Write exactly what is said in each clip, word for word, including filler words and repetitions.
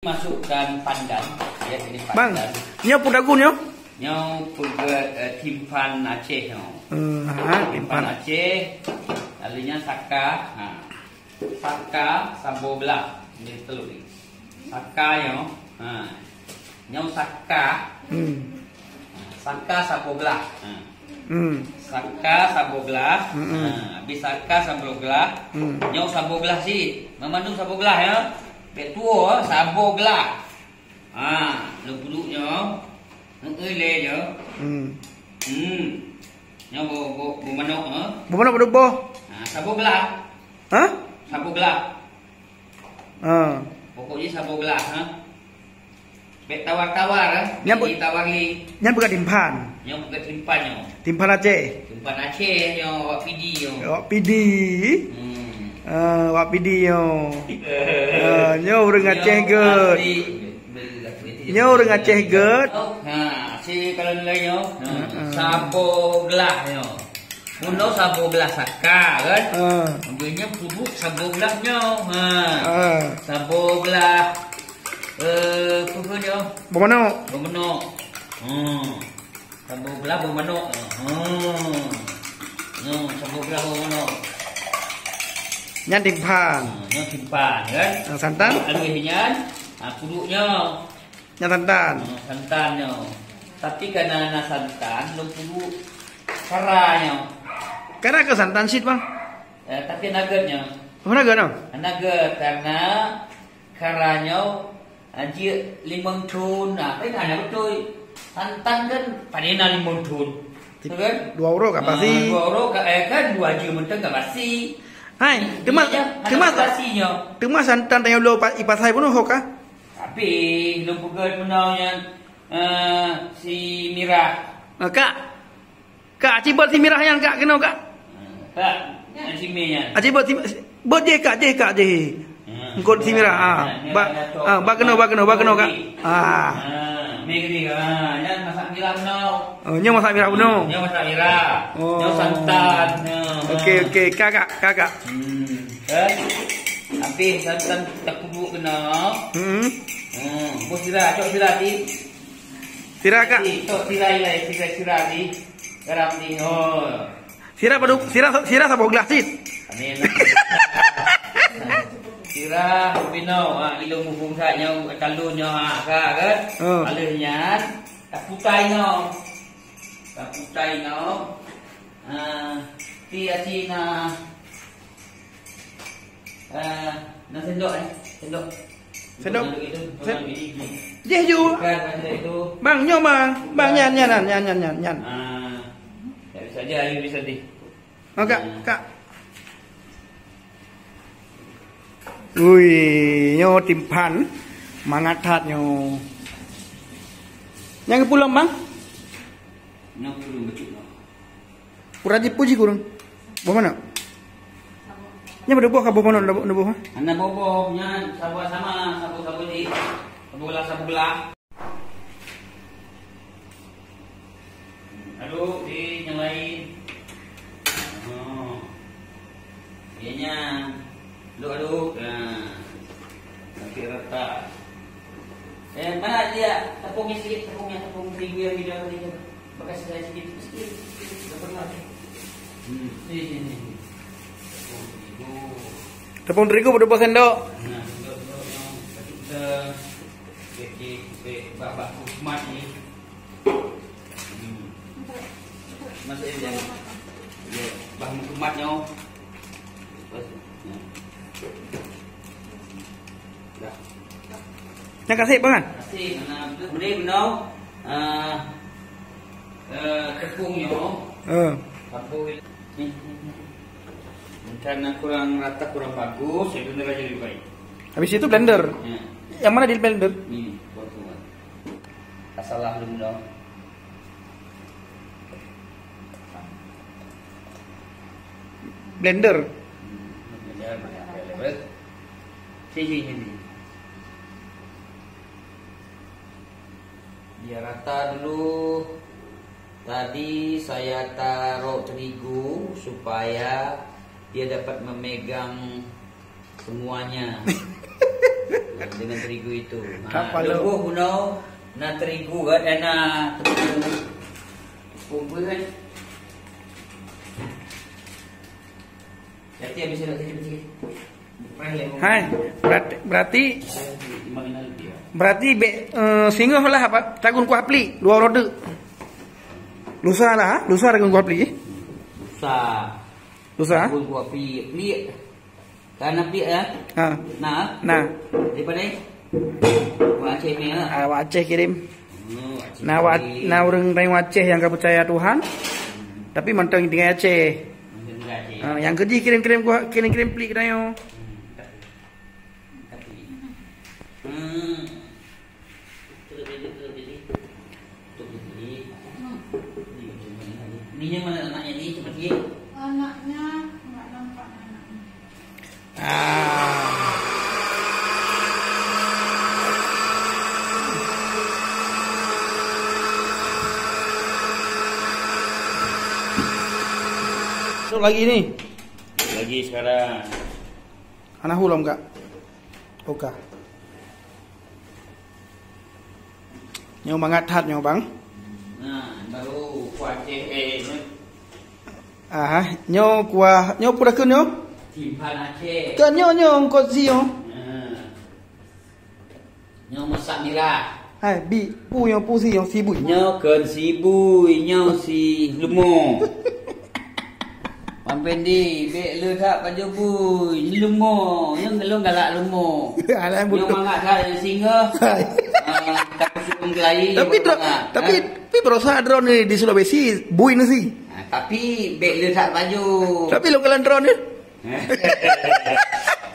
Masukkan pandan, ya, ini Bang, pandan. Nyoe peue lagu nyoe? Nyoe peugöt, eh, timphan Aceh nyoe. Eh, ha, timphan. Timphan Aceh. Lalu nyan saka, ha. Saka saboh blah. Ini telur ni. Saka nyoe, ha. Nyoe saka. Hmm. Saka saboh blah. Ha. Hmm. Saka saboh blah. Hmm. Ha, habis saka saboh blah. Hmm. Nyoe saboh blah cit. Meumandum saboh blah, ya. Bèk tuwo, saboh blah. Ha, lôn peuduek nyoe. Heeh, lé nyoe. Hmm. Hmm. Nyoe boh, boh, boh manok, ha. Boh manok padum boh? Ha, saboh blah. Ha? Saboh blah. Ha. Pokoknya saboh blah, ha. Bèk tawar-tawar, eh. Nyan pe-, Jadi tawar lé. Nyan peugah timphan. Nyoe peugah timphan nyoe. Timphan Aceh. Timphan Aceh nyoe, awak Pidie nyoe. Awak Pidie. Hmm. Ah, awak Pidie nyoe. Ah, nyoe ureueng Aceh gèt. Nyoe ureueng Aceh gèt. Ha, si kalau nilai nyoe. Ha, ha. Saboh blah nyoe. Bunoe saboh blah saka kan? Ha. Ambil nyoe peuduek saboh blah nyoe. Ha. Ha. Saboh blah, eh, peue nyoe? Boh manok. Boh manok. Hmm. Saboh blah boh manok. Hmm. Hmm, saboh blah boh manok. Nyan timphan. Hmm, nyoe timphan kan? Ha, santan? Habis nyan, ha, peuduek nyoe. Nyan santan. Hmm, santan nyoe. Tapi kana na santan, lôn peuduek kara nyoe. Kara keu santan cit, Bang? Eh, tapi na gèt nyoe. Oh, na gèt nyoe? Na gèt karena kara nyoe, ah, jeuet limong thon. Nah, tapi na beutôi. Santan kan padahai na limong thon. Kan? Dua uroe ka basi. Ah, dua uroe ka, eh, kan dua jeuem mantong ka basi. Hai, teuma, iya, teuma, basi nyoe. Teuma santan tanyoe lo pa-, i pasai bunoe ho ka? Tapi lôn peugèt meunoe nyan, eh, si Mirah. Ah, Kak. Kak, aci bot si Mirah nyan, Kak, keunoe, Kak. Kak, nyan si Mi nyan. Aci bot si, bot jih, Kak, jih, Kak, jih. Hmm. Engkot si Mirah, ah. Ba, ah, ba keunoe, ba keunoe, ba keunoe, Kak. Ah. Ah, mi gini, ah, nyan masak Mirah meunoe. Oh, nyoe masak Mirah meunoe. Nyoe masak Mirah. Oh. Nyoe santan, nyoe. Okey, okey. Kak, Kak, Kak, Kak. Hmm. Kan? Habis santan tapeuduek keunoe. Hmm. Hmm, boh sira, cok sira ti. Sira, Kak. Ti, cok sira ilai, sira, sira ti. Garam ti. Oh. Sira padu, sira, sira saboh glah cit. Amin. Sira, binoe, ha, ilôn muphom that nyoe, talon nyoe, ha, ka, kan? Oh. Aleuh nyan, taputai nyoe. Taputai nyoe. Ah, ti aci na, ah, na sendok, eh? Sendok. Sendok. Sendok itu, sen-, orang ini. Jih ju. Bukan, bukan sendok itu. Bang, nyoe, Bang. Bang, nyan, nyan, nyan, nyan, nyan, nyan. Ah, tak bisa aja, ayo bisa deh. Oh, Kak, Kak. Ui, nyoe timphan. Mangat that nyoe. Nyang keupulom, Bang? Nyoe keupulom bacut nyoe. Urat jipuji kureueng. Boh manok? Nyan padum boh ka boh manok, boh, boh, ha? Hana boh-boh, nyan saboh sama, saboh-saboh di. Saboh belah, saboh belah. Aduk di nyang lain. Oh. Iya nyan. Aduk-aduk. Nah. Sampai rata. Eh, mana dia? Tepung sikit, tepungnya, tepung terigu yang di dalam tadi tu. Bekas saya sikit, sikit, sikit. Dah pernah. Hmm, sini, sini, sini. Tepung terigu. Tepung terigu berapa sendok? Nah, sendok, sendok yang satu kita. Okey, okey, okey. Bah, bah, mat ni. Hmm. Masuk je. Ya, bah meukumat nyoe. Terus, ya. Dah. Nyang kasih, Bang, kan? Kasih, mana beri benar. Ah, eh, tepung nyoe. Eh. Tepung ni. Karena kurang rata, kurang bagus, ya, blender aja lebih baik. Habis itu blender. Ya. Yang mana di blender? Ni, buat tu, Bang. Tak salah belum dah. Blender. Hmm, blender, mana blender? Sini, sini, sini. Biar rata dulu. Tadi saya taruh terigu supaya dia dapat memegang semuanya. Dengan terigu itu. Ha, kapal leuboh bunoe na terigu, eh, na tepung. Tepung pun kan. Jadi habis nak sikit-sikit. Hai, berarti, berarti, berarti bèk, eh, singoh lah apa? Tagun kuah plik, dua roda. Lusa lah, ha? Lusa tagun kuah plik, eh? Lusa. Lusa, ha? Tagun kuah plik, plik. Kan na plik, ya? Ha. Nah. Nah. Daripada? Wak Aceh ni, ya? Ah, Wak Aceh kirim. Hmm, Wak Aceh. Nah, Wak, na ureueng dari Aceh nyang ka peucaya Tuhan. Tapi mantong tinggai Aceh. Mantong tinggai Aceh. Ah, nyang keujih kirim-kirim kuah, kirim-kirim plik keu tanyoe. Hmm. Ini yang mana anaknya ni, cepat sikit. Anaknya enggak nampak anaknya. Ah. Masuk lagi ni. Lagi sekarang. Hana hu lom, Kak. Oka. Nyoe mangat that nyoe, Bang. Nah, baru kuah Aceh, eh, nyoe. Aha, nyoe kuah, nyoe peue takheun nyoe? Timphan Aceh. Kan nyoe, nyoe eungkot si nyoe. Nah. Nyoe masak mirah. Hai, bi, peue nyoe, peue si nyoe, si bui. Nyoe kon si bui, nyoe si leumo. Bang Pendi, bèk le that pajoh bui. Ni leumo, nyoe lôn galak leumo. Alah, nyoe beutôi. Mangat that nyang singoh. Hai. Ah, ka kuseumeung keulayi, tapi nyoe tro-, mangat, tapi, ha? Tapi beurasa droeneuh di Sulawesi, bui nasi. Ah, tapi bèk le that pajoh. Tapi lôn kalon droeneuh.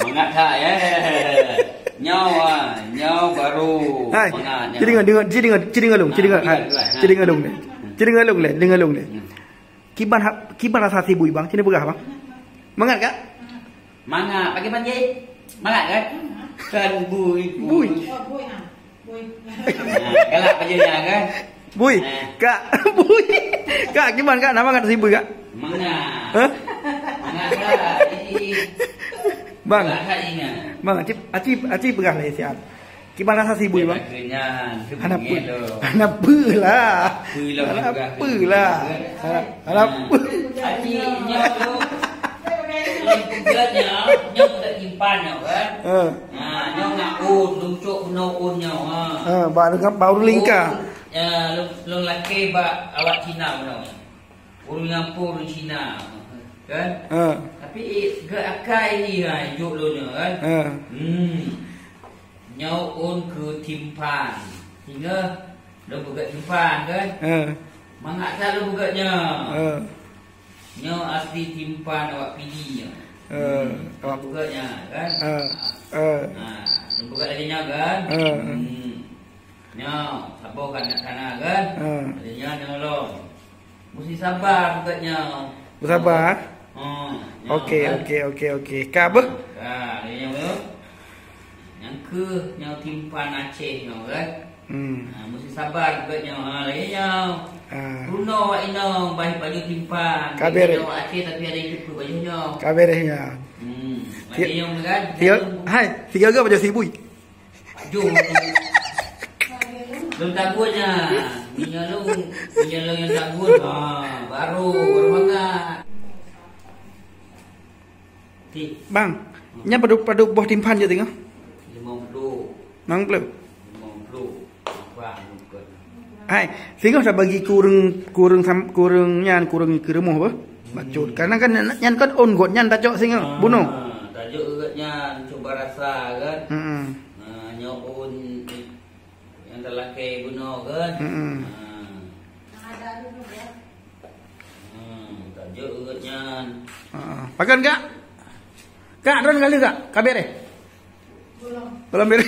Mangat that, ya. Nyoe, ah, nyoe baru. Hai, mangat nyoe. Ci deungö, deungö, ci deungö, ci deungö lôn, ci deungö, ah, hai, ci deungö lôn lé. Ci deungö lôn lé, deungö lôn lé. Hmm. Kiban ha-, kiban rasa si bui, Bang? Ci neupeugah, Bang. Mangat, Kak? Mangat. Bagaimana, Jay? Mangat, kan? Kan bui, bui. Bui. Bui. Nah, galak pajoh nyan, kan? Bui, nah. Kak, bui. Kak, kiban, Kak? Na mangat si bui, Kak? Mangat. Hah? Mangat, Kak. Jadi, Bang. Galak, Kak, ingat. Bang, aci, aci, aci peugah lé siat. Kiban rasa si bui, Bang? Hana peue. Hana peue lah. Hana peue lah. Hana, hana peue. Aci nyoe tu. Nyoe peugah nyoe, nyoe peugah simpan nyoe, kan? Ha. Ha, nyoe nak un, lôn cok bunoe un nyoe, ha. Ha, ba-, ba ureueng lingka. Un, ya, lôn, lôn lakèe bak awak Cina bunoe. Ureueng Singapura, ureueng Cina, kan? Ha. Tapi geuakai ni, ha, ijok lôn nyoe, kan? Ha. Hmm. Nyoe un keu timphan. Singoh lôn peugöt timphan, kan? Ha. Mangat that lôn peugöt nyoe. Ha. Nyoe asli timphan awak Pidie nyoe. Ha. Hmm. Awak peugöt nyoe, kan? Ha. Ha. Ha. Lôn peugöt lagèe nyoe, kan? Ha. Hmm. Nyoe, saboh kan nak kana, kan? Ha. Lagèe nyoe, nyoe lom. Meusti sabar peugöt nyoe. Beusabar? Ha, nyoe, okey, kan? Okey, okey, okey. Ka beuh? Ha, lagèe nyoe beuh. Nyang keuh nyoe timphan Aceh nyoe, kan? Hmm. Ha, meusti sabar peugöt nyoe. Ha, lagèe nyoe. Ha. Peurunoe awak inong, bah pajoh timphan. Ka bereh. Lagèe nyoe awak Aceh tapi ada ikut peubajoh nyoe. Ka bereh nyan. Hmm. Lagèe nyoe, kan? Tiga, hai, tiga-tiga pajoh si bui. Jom. Lôn takot nyan. Meunyoe lôn, meunyoe lôn nyang takot, ha, baru, baru mangat. Ti. Bang, nyan padub, padub boh timphan jeuet singoh? Limong ploh. Limong ploh. Limong ploh. Bang, bukan. Hai, singoh tabagi keu ureueng, keu ureueng sam-, keu ureueng nyan, keu ureueng keu rumoh beuh. Bacut. Hmm. Karena kan nyan kan ôn gobnyan tacok singoh, bunoe. Ah, tacok gobnyan, cuba rasa kan. Hmm. Ah, nyoe ôn nyang talakèe bunoe kan. Hmm. Ah. Hmm, tacok gobnyan. Ah. Pakon, Kak? Kak, droen ka lheueh, Kak? Ka bereh? Belum bereh.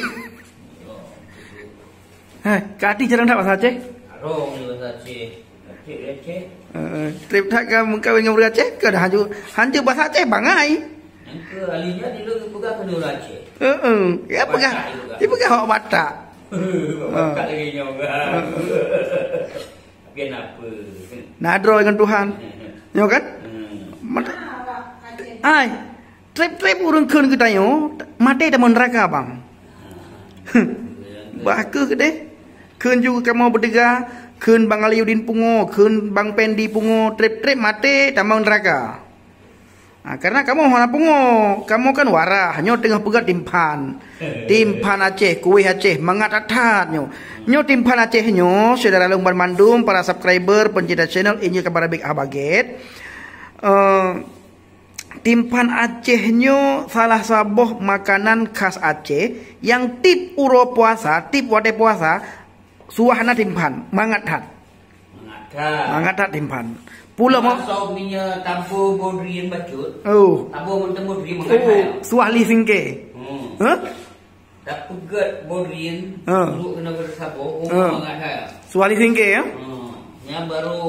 Hai, Kak Ati jarang that bahasa Aceh? Arong ni bahasa Aceh. Aceh, Aceh. Eh, trép that ka meukawen ngon ureueng Aceh? Ka dah hanjeuet, hanjeuet bahasa Aceh bangai. Nyang keu ahli nyan di luwa peugah keu ureueng Aceh. Heeh. Ya peugah. Batak juga. Dia peugah awak Batak. Batak lagi nyoe kan. Heeh. Tapi kenapa? Na droe ngon Tuhan. Nyoe kan? Hmm. Mat-, ai. Trép-trép ureueng kheun geutanyoe, maté tamong neuraka, Bang. Bah kheueh keudeh. Kheun ju kamoe beuteuga, kheun Bang Aliuddin pungo, kheun Bang Pendi pungo, treb-treb maté tamong neuraka. Ha, karena kamoe hana pungo, kamoe kan warah, nyoe teungoh peugét timphan. Timphan Aceh, kueh Aceh, mangat that-that nyoe. Nyoe timphan Aceh nyoe, syedara lôn banmandum, para subscriber, pencinta channel Injil Kabar Baik Haba Gét. Eh, timphan Aceh nyoe salah saboh makanan khas Aceh nyang tiep uroe puasa, tiep watée puasa, suah na timphan, mangat that. Mangat that. Mangat that timphan. Pula mau Masuk minyak tampur bodrian bacut. Oh. Tampur mentemu bodrian mangat Oh, that. Suah li singke. Hmm. Huh? Dak peugét bodrian, Ha. Duduk kena bersabar, Ha. Mangat that. Suah li singke ya? Hmm. Yang baru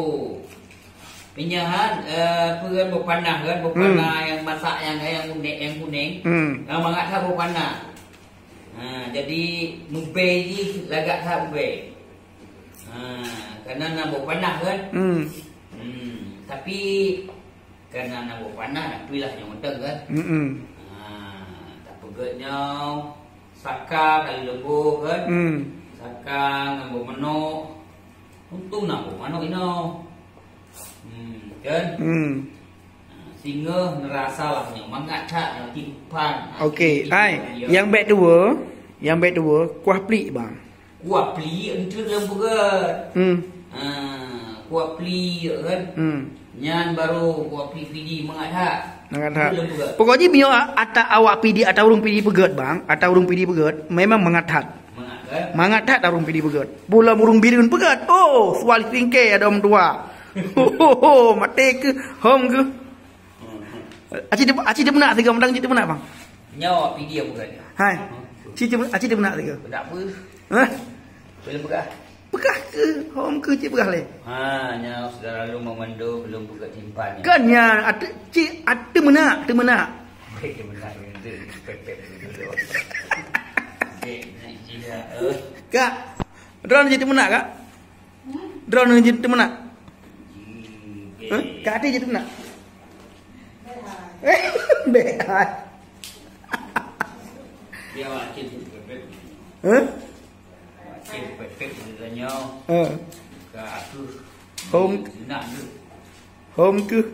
pinyahan, eh, apa kan, berpanah kan, berpanah Hmm. Yang masak yang, yang kuning, yang kuning. Hmm. Yang mangat that berpanah. Ha, jadi mubei jih lagak that mubei. Ha, karena na boh panah kan? Hmm. Hmm, tapi karena na boh panah, tapi lah nyang mantong kan? Hmm. Ha, tak peugét nyoe, saka kali lembu kan? Hmm. Saka ngan boh manok. Untung na boh manok inoe. Hmm, kan? Hmm. Ha, singoh neurasa lah nyoe, mangat that nyoe timphan. Okey, ai, nyang bèk dua, nyang bèk dua, kuah plik, bang. Kuah plik enteuk lom peugét. Hmm. Ha, kuah plik kan. Hmm. Nyan baru kuah plik pidi mangat that. Mangat that. Enteuk lom peugét. Pokok jih meunyoe ata awak pidi, ata ureueng pidi peugét, bang, ata ureueng pidi peugét, memang mangat that. Mangat that. Mangat that ata ureueng pidi peugét. Pula ureueng Bireuen peugét. Oh, suah li singke ada orang tua. Ho, ho, ho, maté keuh, hom keuh. Aci teu-, aci teumeunak sigoe, mantong aci teumeunak, bang. Nyoe pidi peugét. Hai. Aci teu-, aci teumeunak sigoe. Tak apa. Hah? Boleh peugah. Peugah keuh, hom keuh cit peugah lé. Ha, nyoe syedara lôn meumandum lôn peugét timphan nyoe. Kan nyan, ate-, cit, ate teumeunak, teumeunak. Baik, teumeunak, teumeunak. Pepet dulu. Dek, naik sini, eh. Kak, droeneuh jeuet teumeunak, Kak? Droeneuh jeuet teumeunak? Hmm, Hah? Kak Ati jeuet teumeunak? Bèk hai. Dia awak cit pepet. Hah? Cit pepet, dia tanya. Hah. Ka aku. Hom. Nak tu. Hom keuh.